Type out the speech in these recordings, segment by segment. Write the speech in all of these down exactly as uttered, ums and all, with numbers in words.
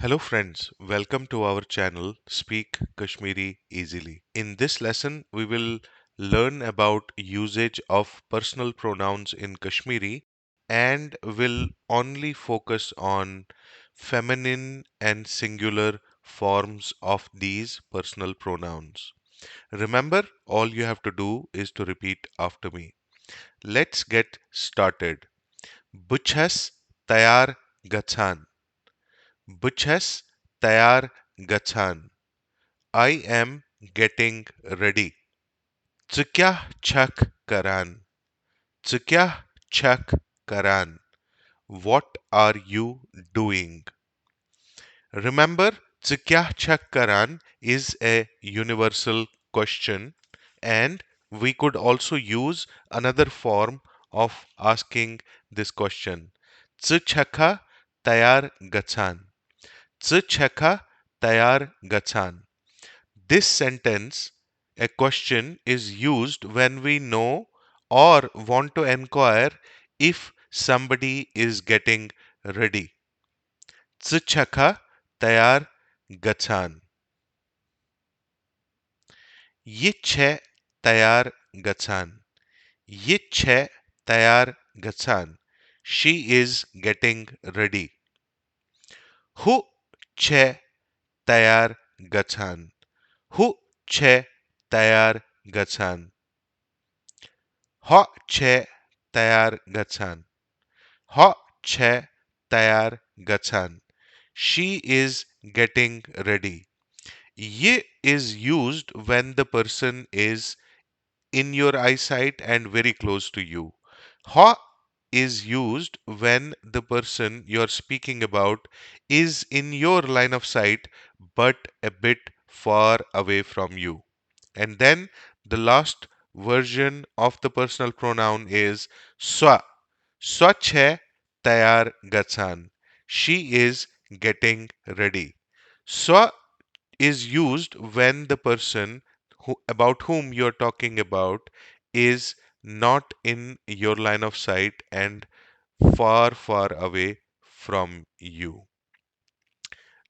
Hello friends, welcome to our channel Speak Kashmiri Easily. In this lesson, we will learn about usage of personal pronouns in Kashmiri and will only focus on feminine and singular forms of these personal pronouns. Remember, all you have to do is to repeat after me. Let's get started. بہٕ چھَس تیار گژھان. بہٕ چھَس تیار گژھان. I am getting ready. ژٕ کیٛاہ چھَکھ کران؟ ژٕ کیٛاہ چھَکھ کران؟ What are you doing? Remember, ژٕ کیٛاہ چھَکھ کران is a universal question, and we could also use another form of asking this question. ژٕ چھَکھا تیار گژھان؟ ژٕ چھَکھا تیار گژھان؟ This sentence, a question, is used when we know or want to inquire if somebody is getting ready. ژٕ چھَکھا تیار گژھان؟ یہِ چھےٚ تیار گژھان. یہِ چھےٚ تیار گژھان. She is getting ready. ہُہ چھےٚ تیار گژھان. ہُہ چھےٚ تیار گژھان. ہۄ چھےٚ تیار گژھان. ہۄ چھےٚ تیار گژھان. She is getting ready. یہِ is used when the person is in your eyesight and very close to you. ہۄ is used when the person you're speaking about is in your line of sight but a bit far away from you. And then the last version of the personal pronoun is سۄ. سۄ چھےٚ تیار گژھان. She is getting ready. سۄ is used when the person who, about whom you're talking about is not in your line of sight and far, far away from you.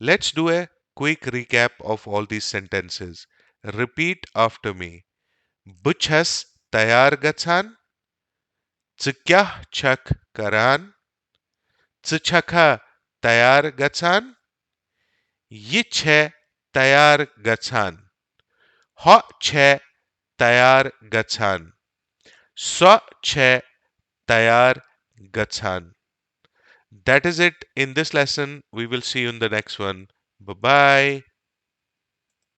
Let's do a quick recap of all these sentences. Repeat after me. بہٕ چھَس تیار گژھان. ژٕ کیٛاہ چھَکھ کران؟ ژٕ چھَکھا تیار گژھان؟ یہِ چھےٚ تیار گژھان. ہۄ چھےٚ تیار گژھان. سۄ چھےٚ تیار گژھان. That is it in this lesson. We will see you in the next one. Bye bye.